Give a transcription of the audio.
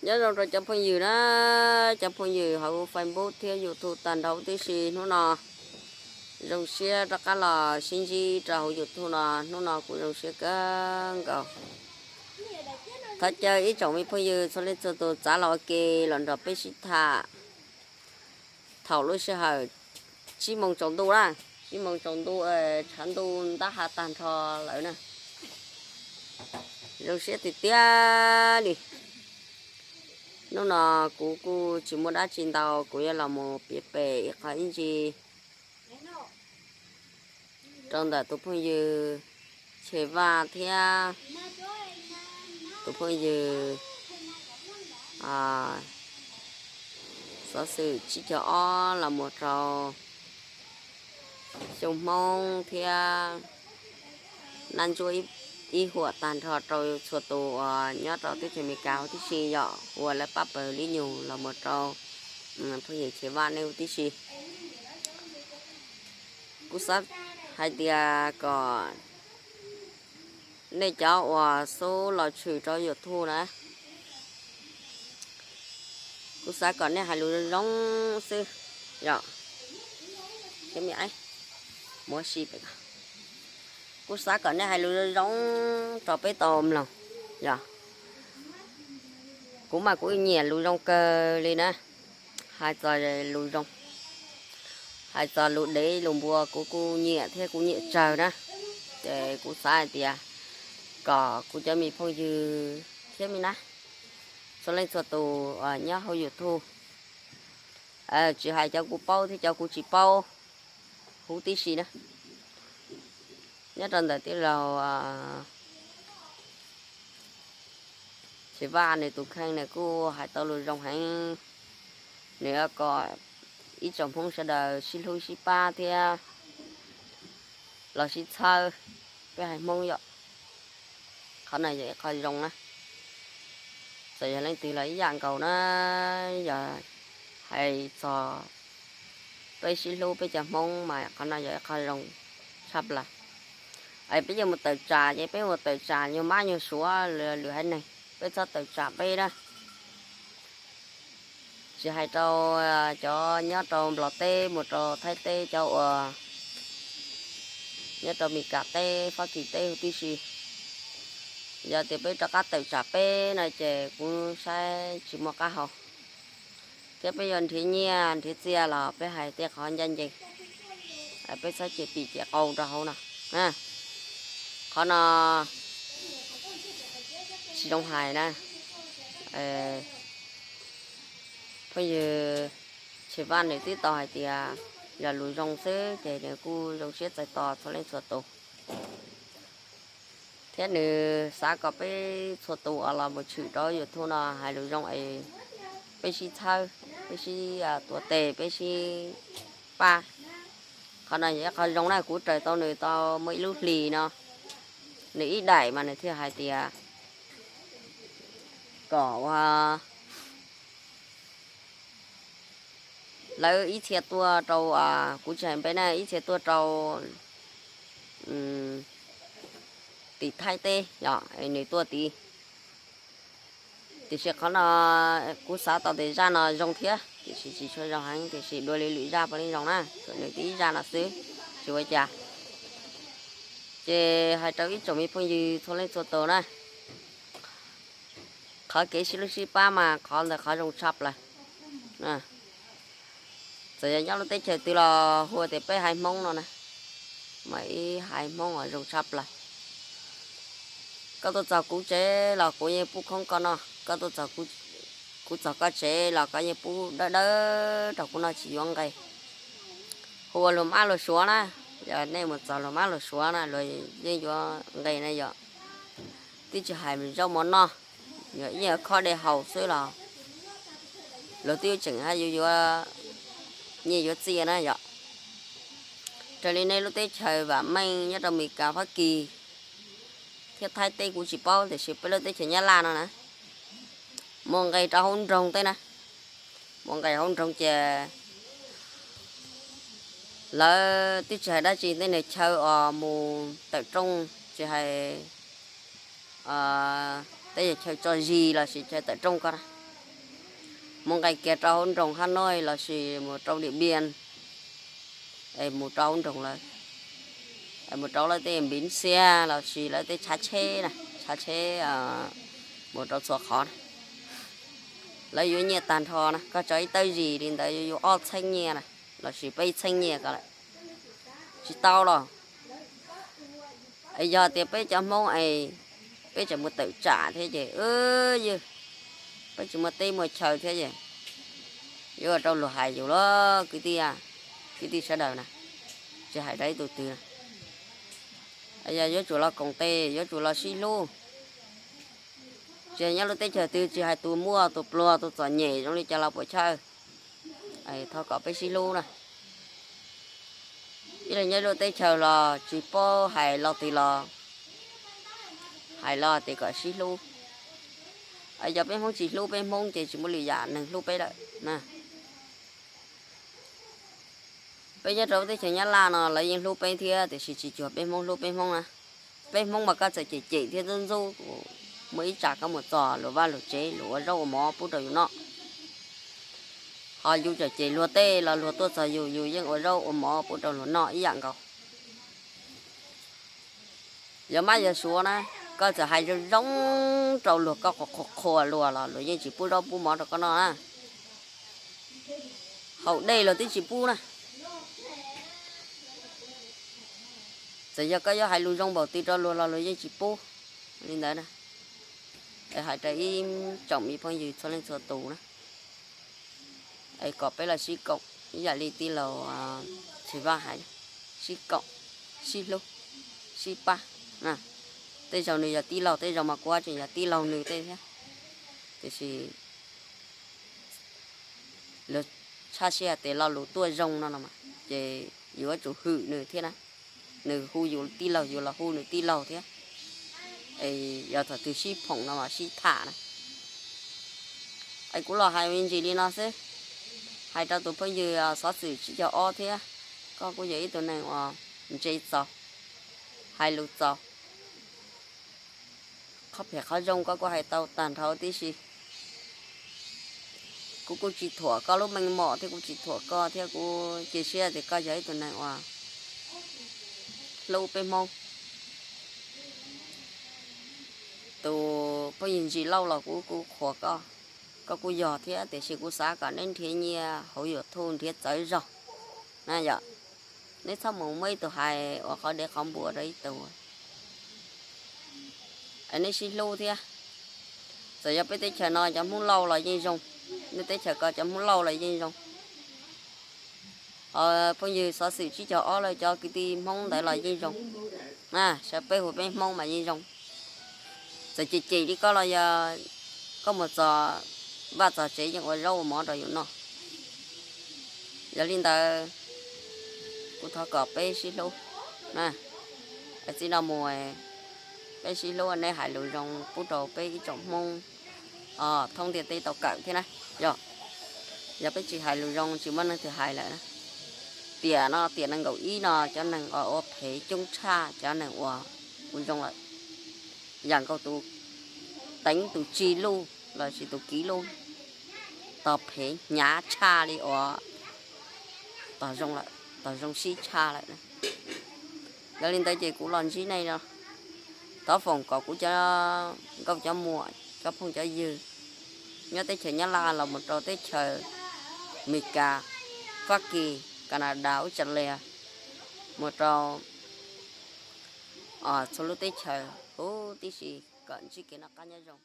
Nyob zoo rau cov phooj ywg na, cov phooj ywg hauv Facebook thiab YouTube tag nrho huv tib si hnub no. Zoo siab rov qab los sib ntsib rau hauv YouTube no, hnub no kuv zoo siab kawg nkaus. Thov caw ib tsoom me phooj ywg txhua leej txhua tus txav los ua ke los nrog peb sib tham. Thaum lub sij hawm tsib moos tsaus ntuj na, tsib moos tsaus ntuj, tshav ntuj ntab ha tag nrho lawm na. Zoo siab tiag tiag li. Hnub no kuv kuj tsis muaj dab tsi ntau, kuv yuav los mus piav pem ib qho ib ntsis rau ntawm tus phooj ywg Chej Vaj thiab tus phooj ywg xov xwm tsib caug ob los mus rau Xyooj Hmoob thiab Nab Ntsuab ib huam tag nrho rau txhua tus uas nyob rau teb chaws Amelikas huv tib si yom, uas lawv pab pawg Lib Nyug los mus rau phooj ywg Chej Vaj nej huv tib si. Kuv xav hais tias kom nej cov uas xub los tshwm rau YouTube na, kuv xav kom nej hais lus zoo zoo xwb yom. Muab si pem, kuv xav kom nej hais lus zoo zoo rau peb tau mloog yom. Kuv mas kuv nyiam lus zoo kawg li na, hais txog lus zoo, hais txog lus dev lus npua kuv kuj nyiam thiab kuv nyiam tsawg na. Ces kuv xav hais tias kom kuv cov me phooj ywg thiab me nab, txhua leej txhua tus uas nyob hauv YouTube, tsis hais cov kuv paub thiab cov kuv tsis paub huv tib si na, nyob rau ntawm tij laug Chej Vaj nws tus kheej nws kuj hais tau lus zoo heev. Nws yuav kom ib tsoom Hmoob sawv daws sib hlub sib pab thiab los sib txhawb peb haiv Hmoob yom. Qhov no yog ib qho zoo na. Txawm yog leej twg los ib yam nkaus na, yog hais txog peb sib hlub peb cov Hmoob mas qhov no yog ib qho zoo tshaj plaws. Es peb yuav mus tawm tsam ces peb mus tawm tsam nyuag mab nyuag suav lwm haiv neeg, peb txhob tawm tsam peb na. Tsis hais rau cov nyob rau Nplog teb mus rau Thaib teb, cov uas nyob rau Mes Kas teb, Fab Kis teb huv tib si, yog tias peb rov qab tawm tsam peb no ces kuv saib tsis muaj qab hau. Thiab peb yuav nrhiav nyiaj nrhiav txiaj los peb hais tej qhov ncaj ncees, peb txhob cia tim cia qau rau hauv no. Qhov no tsis zoo hais na. Phooj ywg Chej Vaj nws twb tau hais tias yog lus zoo xwb ces nws kuj zoo siab txais tos txhua leej txhua tus. Thiab nws xav kom peb txhua tus uas los mus tshwm rau YouTube no hais lus zoo es peb sib txhawb, peb sib tuav tes, peb sib pab. Qhov no yog ib qho zoo na, kuv raws tau nws tau muaj ib lub hlis no, nws ib daim mas nws thiaj hais tias kom ua lawv ib txhia tuaj rau, kuv tsis hais npe na, ib txhia tuaj rau tim Thaib teb yom, nws tuaj tid. Tiam sis qhov no kuv xav tau tias zaj no zoo thiab, tiam sis tsis tshua zoo heev, tiam sis dua li lwm zaj puav leej zoo na, tsuas nws tib zaj no xwb, tsis ua cas. Ces hais rau ib tsoom me phooj ywg txhua leej txhua tus na, qhov kev sib hlub sib pab mas qhov ntawd qhov zoo tshaj plaws. Txawm yog nyob lub teb chaws twg los hu tias peb haiv Hmoob no na, mas ib haiv Hmoob uas zoo tshaj plaws. Koj tuaj txog kuv tsev los kuv yeej pub khoob koj noj, koj tuaj txog kuv txog koj tsev los koj yeej pub dawb dawb rau kuv noj tsis yuav nqe. Hu ua luag mab luag suav na, yog nej mus txog luag mab luag suav na luag yeej yuav nqe na yom. Twb tsis hais zaub mov noj, yog yeej yuav khob dej haus xwb los luag twb yuav tseem haj yuav yuav nyiaj yuav txiaj na yom. Raws li nej lub teb chaws vam meej nyob rau Mes Kas Fab Kis thiab Thaib teb kuv tsis paub, tiam sis peb lub teb chaws Nyab Laj no na, muaj nqe rau hauv nroog teb na, muaj nqe hauv nroog ces lawv twb tsis hais dab tsi, tej niag chaw os mus tawm rooj, tsis hais tej yog chaw tso zis los sis chaw tawm rooj ko na, mus nqes kiag rau hauv nroog Hanoi lossis mus rau Điện Biên, es mus rau hauv nroog lawv, mus rau lawv tej npiv xiab lossis lawv tej tshav tsheb na, tshav tsheb mus rau txhua qhov na, lawv yuav nyiaj tag nrho na. Koj tso ib tawb zis li ntawd yuav ob txheeb nyiaj na, lossis peb txheeb nyiaj ko lawm, tsis tau los. Es yog tias peb cov Hmoob es peb tseem mus tawm tsam thiab ces, ywg, peb tsis muaj teb muaj chaw thiab ces yuav ua rau luag hais yus los kwv tij, kwv tij sawv daws na, tsis hais rau ib tug twg na. Yog yuav tsum los koom tes, yuav tsum los sib hlub. Tsis hais nyob lub teb chaws twg, tsis hais tus muaj tus pluag tus txom nyem zoo li cas los puas chawj, thov kom peb sib hlub na. Ib leeg nyob lub teb chaws los tsis paub hais lo twg los hais los tias kom sib hlub. Yog peb Hmoob tsis hlub peb Hmoob ces tsis muaj lwm yam neeg hlub peb lawm na. Peb nyob rau teb chaws Nyab Laj no lawv yeej hlub peb thiab, tiam sis tsis cuag peb Hmoob hlub peb Hmoob na. Peb Hmoob mas koj txawm cem cem thiab ntxub ntxub, muaj ib tsam koj mus txog luag vaj luag tsev, luag ua zaub ua mov pub rau yus noj. Ho yus txawm cem luag tej los luag tuaj txog yus, yus yeej ua zaub ua mov pub rau luag noj ib yam nkaus. Yog mab yog suav na, koj txawm hais zoo zoo rau luag, koj qhuas qhuas qhuas luag los luag yeej tsis pub zaub pub mov rau koj noj na. Haus dej los twb tsis pub na. Txawm yog koj yuav hais lus zoo npaum twg rau luag los luag yeej tsis pub li ntawd na. Es hais rau ib tsoom me phooj ywg txhua leej txhua tus na, es kom peb los sib koom ib yam li tij laug Txiv Vaj hais, sib koom, sib hlub, sib pab. Tej zaug nws yog tij laug, tej zaug mas kuv tseem yog tij laug nws tej thiab, tiam sis luag tshaj sij hawm tias lo lus tuaj zoo no no mas, ces yuav tsum hwm nws thiab na. Nws hu yus tij laug, yus los hu nws tij laug thiab. Es yog thaum twg sib phoom no mas sib tham na. Es kuv los hais me ntsis li no xwb, hais rau tus phooj ywg Xov Xwm Tsib Caug Ob thiab, koj kuj yog ib tug neeg uas ntse txaus, hais lus txaus, qhov phem qhov zoo koj kuj hais tau tag nrho tib si. Kuv kuj tsis thuam koj lub meej mom thiab kuv tsis thuam koj thiab kuv cia siab tias koj yog ib tug neeg uas hlub peb Hmoob. Tus phooj ywg Ntsis Lauj los kuv kuj qhuas koj, koj kuj yog thiab, tiam sis kuv xav kom neb nrhiav nyiaj hauv YouTube nrhiav txawv zog na yom. Neb txhob mus muab ib tug hais ua qhov dev qhov npua rau ib tug. Es neb sib hlub thiab. Txawm yog peb teb chaws no cov Hmoob Lauj los yeej zoo, nej teb chaws ko cov Hmoob Lauj los yeej zoo. Ho phooj ywg Xov Xwm Tsib Caug Ob lawv cov kwv tij Hmoob ntawd los yeej zoo. Sawv peb hu peb Hmoob mas yeej zoo. Txawm cem cem li koj los yog koj mus txog vaj txog tsev yeej ua zaub ua mov rau yus noj. Yog li ntawd, kuv thov kom peb sib hlub. Txij no mus peb sib hlub, neb hais lus zoo pub rau peb ib tsoom Hmoob thoob ntiaj teb tau kawm thiab na. Yog, yog peb tsis hais lus zoo tsis muaj neeg twg hais lawm na. Tiam no tiam nees nkaum ib no cov neeg uas ua phem coob tshaj cov neeg uas ua zoo lawm, yam nkaus tus Teev tus Tsi Luj lossis tus Kiv Luj, tog phem hnyav tshaj li uas tog zoo lawm, tog zoo sib tshaj lawm na. Yog li ntawd ces kuv los ntsib nej no, thov foom kom kuv cov nkauj cov muam, cov phooj cov ywg nyob teb chaws Nyab Laj los mus rau teb chaws Amelikas, Fab Kis, Kanada, Australia, mus rau txhua lub teb chaws huv tib si kom ntsib kev noj qab nyob zoo.